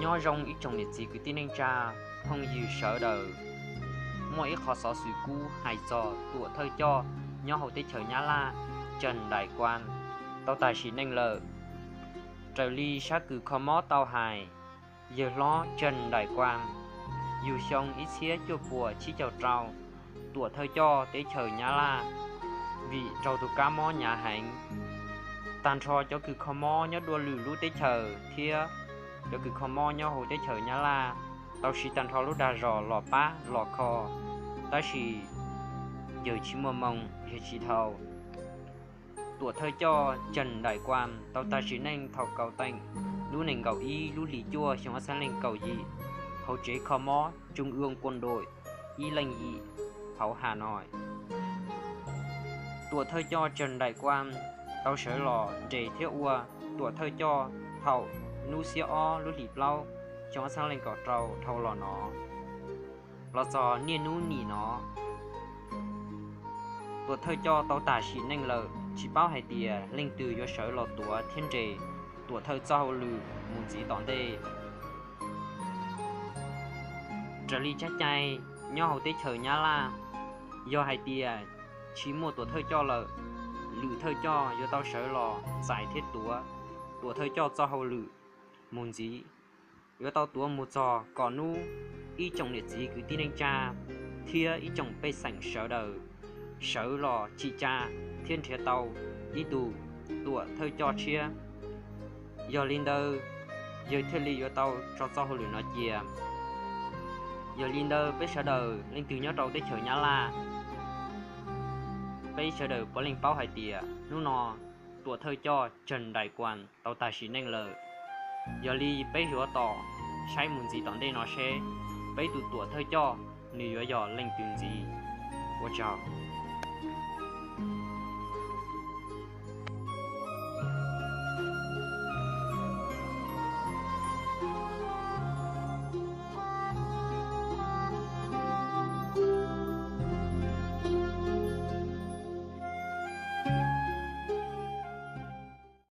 Nyob zoo ib tsoom niam txiv kwv tij neej tsa, phooj ywg sawv daws. Muaj ib qho xov xwm kub hais txog Tuam Thawj Coj nyob hauv teb chaws Nyab Laj, Trần Đại Quang, tau tag sim neej lawm. Raws li sab kws kho mob tau hais, yawg hlob Trần Đại Quang yug xyoo ib txhiab cuaj puas tsib caug rau, Tuam Thawj Coj teb chaws Nyab Laj, vim raug tus kab mob hnyav heev. Tag nrho cov kws kho mob nyob dua lwm lub teb chaws thiab cov kws kho mob nyob hauv teb chaws Nyab Laj tau siv tag nrho lub dag zog los pab los kho, tab sis yawg tsis muaj moo, yawg tsis dhau. Tuam Thawj Coj Trần Đại Quang tau tag sim neej thaum kaum teem lub nees nkaum ib lub hlis cuaj xyoo ob txhiab leej kaum yim hauv tsev kho mob Trung ương Quân đội ib leej yim hauv Hà Nội. Tuam Thawj Coj Trần Đại Quang tau sawv los nres thiab ua Tuam Thawj Coj thaum hnub xiab ob lub hlis plaub xyoo ob txhiab leej kaum rau dhau los no, los txog niaj hnub nim no Tuam Thawj Coj tau tag sim neej lawm, tsis paub hais tias leej twg yuav sawv los tuav thiab nres Tuam Thawj Coj txoj hauj lwm mus ntxiv tom ntej. Raws li tsab cai nyob hauv teb chaws Nyab Laj, yog hais tias tsis muaj Tuam Thawj Coj lawm, lwm thawj coj yuav tau sawv los txais thiab tuav Tuam Thawj Coj txoj hauj lwm mus ntxiv. Yuav tau tuav mus txog kom hnub ib tsoom niam txiv kwv tij neej tsa thiab ib tsoom pej xeem sawv daws sawv los tsim tsa thiab nrhiav tau ib tug Tuam Thawj Coj tshiab. Yog li ntawd, yawg thiaj li yuav tau tso txoj hauj lwm no cia. Yog li ntawd, peb sawv daws leej twg nyob rau teb chaws Nyab Laj, peb sawv daws puav leej paub hais tias hnub no Tuam Thawj Coj Trần Đại Quang tau tag sim neej lawm. Yog li peb yuav tos saib mus ntxiv tom ntej no seb peb tus Tuam Thawj Coj nws yuav yog leej twg ntxiv. Ua tsaug.